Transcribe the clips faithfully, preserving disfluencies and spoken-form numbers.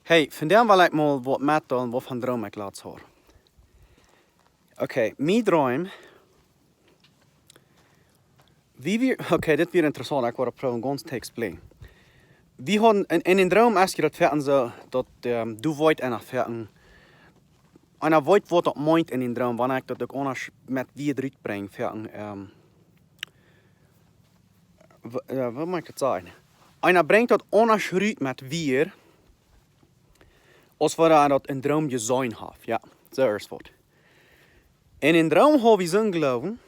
Hey, vondoag well ekj mol waut metdeelen waut von Droom ekj latst haud. Okay, mien Droom. Wie, wie, okay, dit wia interessaunt, ekj woa daut proowen gaunz to explain. Wie hauden en, en dän Droom, aus jie daut vestonen, soo daut, ähm, du weetst eena vestonen, eena weet waut daut meent en dän Droom, wan ekj daut uk aundasch met Wieed rutbrinj, vestonen, ähm, w-, äh, waut mott ekj daut sajen? Eena brinjt daut aundasch rut met Wieed, aus wan eena daut en Droom jeseenen haft. Jo, soo es waut. En dän Droom haud wie soon Gloowen,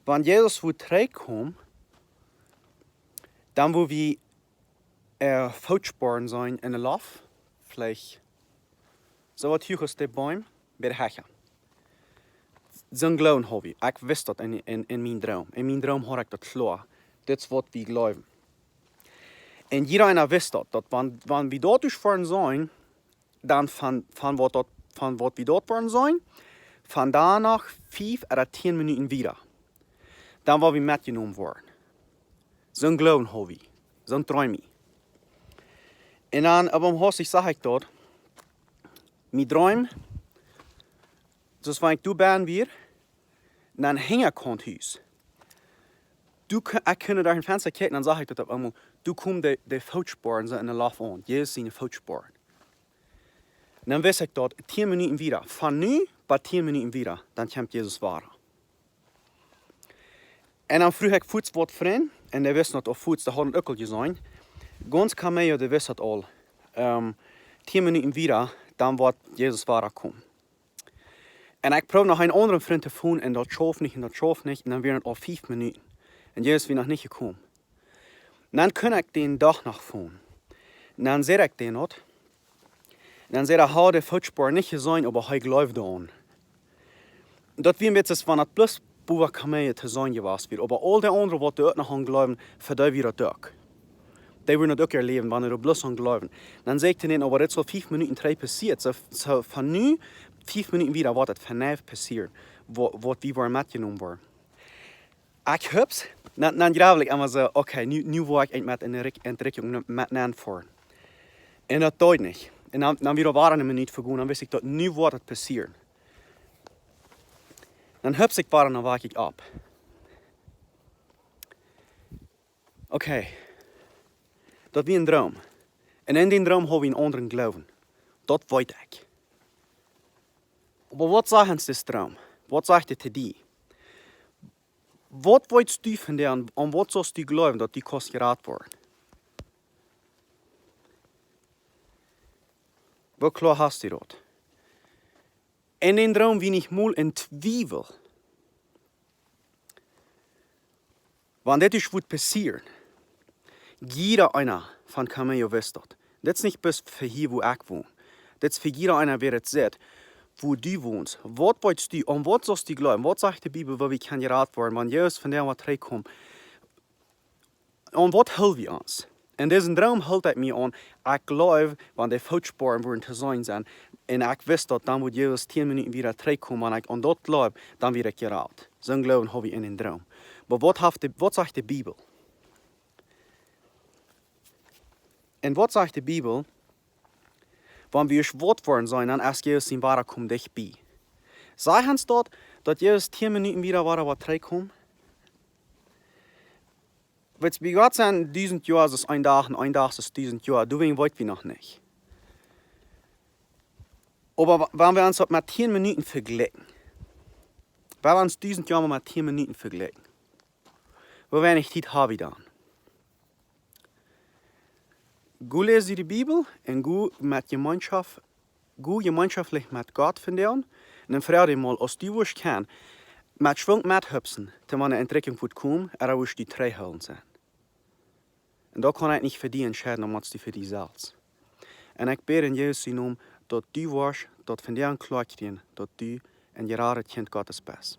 wan Jesus wudd trigjkomen, dan wudd wie, äh, Footspuaren seenen en de Loft, veleicht soo waut huach aus de Boom, bie de Hecht. Soon Gloowen haud wie. Ekj wist daut en, en, en mien Droom. En mien Droom haud ekj daut kloa. Dit es waut wie gloowen. Un jieda eena wist daut, daut wan, wan wie doa derch foaren seenen, dan von, von waut daut, von waut wie doa foaren seenen, von doa noch fief ooda tieen Minuten wieda. Dan woa wie metjenomen woaren. Soon Gloowen haud wie. Soon Droom. Un dan, oba om Haus, ekj sach ekj daut, mien Droom, soo aus wan ekj doa benne wia, dan hinjakaun Hus. Du, ekj kunn derch een Fensta kjikjen, dan sach ekj daut opp eemol, doa komen de, de Footspuaren soo en de Loft aun. Jesus siene Footspuaren. Dan wist ekj daut, tieen Minuten wieda. Von nu bat tieen Minuten wieda, dan kjemt Jesus wada. Un dan fruach ekj fuaz waut Frind, un dee wisten daut aul fuaz, dee hauden uk aul jeseenen. Gaunz Camello, dee wist daut aul. Ähm, tieen Minuten wieda, dan woat Jesus wada komen. Un ekj proowd noch een aundren Frind to fonen, un daut schauft nich, un daut schauft nich, un dan wieren et aul fief Minuten. Un Jesus wia noch nich jekomen. Dan kunn ekj dän doch noch fonen. Dan säd ekj dän daut. Dan säd hee, hee haud de Footspuaren nich jeseenen, oba hee jleewd doaraun. Daut wia een bät soo aus wan daut bloos bowa Camello to seenen jewast wia. Oba aul de aundre, waut doa uk noch aun jleewden, fa dee wia daut uk. Dee wudden daut uk erläwen, wan dee bloos aun jleewden. Dan säd ekj to dän, oba dit es aul fief Minuten trigj passieet. Soo, soo von nu, fief Minuten wieda, woat et vondoag passieren, waut, waut wie woaren metjenomen woaren. Ekj hups, dan, dan jleew ekj emma soo, okay, nu, nu woa ekj met en de Rikj-, en de Richtung met nenn foaren. Un daut deed nich. Un dan, dan wia wada eene Minut vegonen, dan wist ekj daut nu woat et passieren. Dan hups ekj wada, dan wak ekj opp. Okay. Daut wia een Droom. Un en dän Droom haud ekj een aundren Gloowen. Daut weet ekj. Oba waut sajcht ons dis Droom? Waut sajcht et to die? Waut weetst du von dän, aun waut saust du jleewen, daut du kaust jerat woaren? Woo kloa hast du daut? En dän Droom wia ekj mol en Twiewel. Wan dit es waut passieren. Jieda eena von Camello wist daut. Dit es nich bloos fa hia, wua ekj won. Dit es fa jieda eena, wäa et sitt, wua du wonst. Waut weetst du, aun waut saust du jleewen? Waut sajcht de Bibel, woo wie kjennen jerat woaren, wan Jesus vondoag woat trigjkomen? Aun waut hool wie ons? En disen Droom hilt ekj mie aun, ekj jleew, wan de Footspuaren wudden to seenen sennen, un ekj wist daut, dan wudd Jesus tieen Minuten wieda trigjkomen, wan ekj aun daut jleew, dan wia ekj jerat. Soon Gloowen haud ekj en dän Droom. Oba waut haft de, waut sajcht de Bibel? Un waut sajcht de Bibel? Wan wie ons woat woaren sennen, dan es Jesus sien Wadakomen dicht bie. Sajcht ons daut, daut Jesus tieen Minuten wieda wada woat trigjkomen? Weetst, bie Gott sent dusent Joa soo aus een Dach, un een Dach soo aus dusent Joa. Doawäajen weet wie noch nich. Oba wa-, wan wie ons daut met tieen Minuten vejlikjen, wan wie ons dusent Joa mau met tieen Minuten vejlikjen, woo weinich Tiet hab wie dan? Go läs du de Bibel un go met Jemeenschoft, go jemeenschoftlich met Gott vondoag. Un dan froag die mol, aus du wurscht kjennen, met Schwung methupsen, to wan de Entrikjunk wudd komen, ooda wurscht du trigjhoolen sennen. Un daut kaun ekj nich fa die entscheiden, daut motst du fa die selfst. Un ekj bäd en Jesus sien Nomen, daut du wurscht daut vondoag kloa kjrieen, daut du een jeradet Kjint Gottes best.